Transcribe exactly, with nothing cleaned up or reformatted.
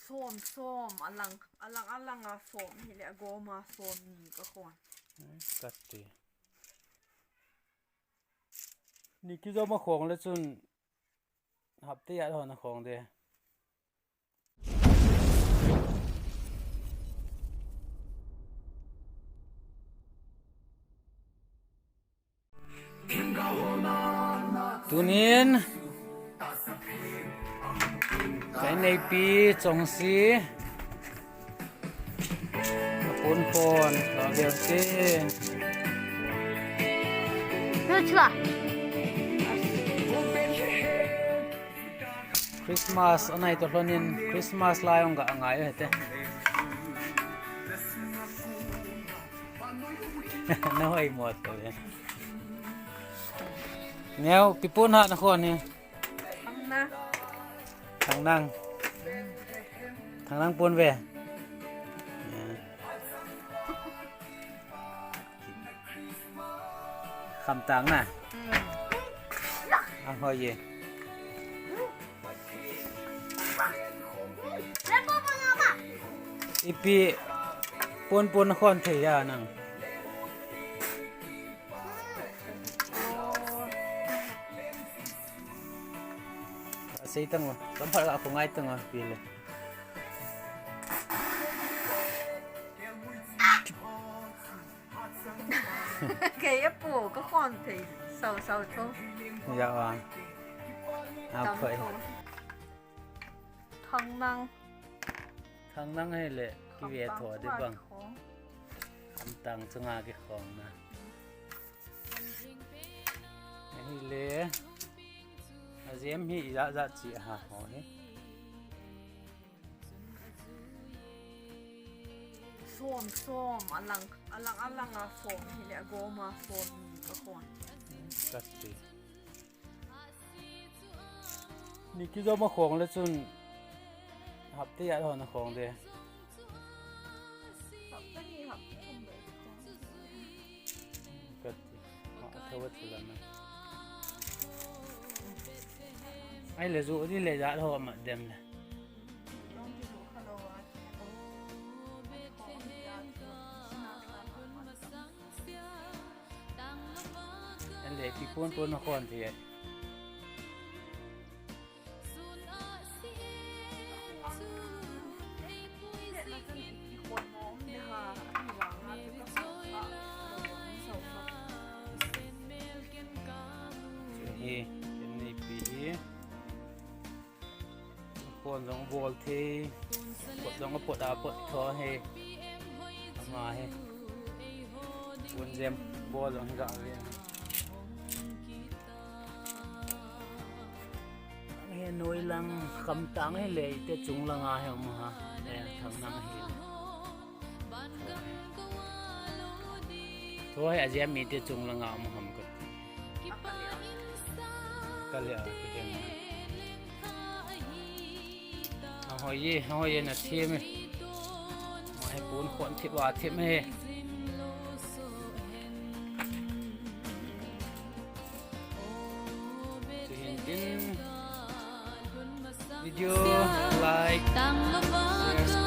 Som, som, alang, alang, alang a som, hile agom a som ni ka khon. Kati. Ni kijom a khong le chun hapte a hon a khong de. Tunin ka inneipi Chongsi, ka pon khon, ka gel tin. Chua. Christmas anai to lhonin Christmas lai ong ka angai hete. Na hoi mo to le. Neo, ipi pon ha na khon hi? Thangnang. Thangnang. Thangnang pon ve. Khamtang na. Ang hoi ye. Ipi pon pon khon thei ya nang. Sei tang o, kam phal ka ko ngai tang o, pi le. Kei a pu, ka khon thei, sau, sau tho. Ya a. A tam phoi. Tho. Thangnang. Thangnang hile, kive tho de bang. Khamtang chunga kikhong na. Ahile, ajem hi ijat jat chi ha ho hi. Som, som, alang, alang, alang a som, hile agom a som ni ka khon. Kati. Ni kijom a khong le chun hapte a hon a khong de. Hapta ni hapta thum le khong. Kati. Ma thawa thila na. Ai le ju di le ja ho ma dem le. An le ipi pon pon na khon thei. Hi, ken nei pi hi. Pon jong bol thei, pot jong pot a pot tho he. Ama he. Pon jem bol jong ga ve. He noi lang Khamtang he le te chung lang a he um ha. He Thangnang he. Tho he ajem mi te chung lang a um ham ka. Ka le a ka hem. Ahoi ye, ahoi ye na thim e. Ma he pon khon thip a thim he. Tuhin tin video like, share,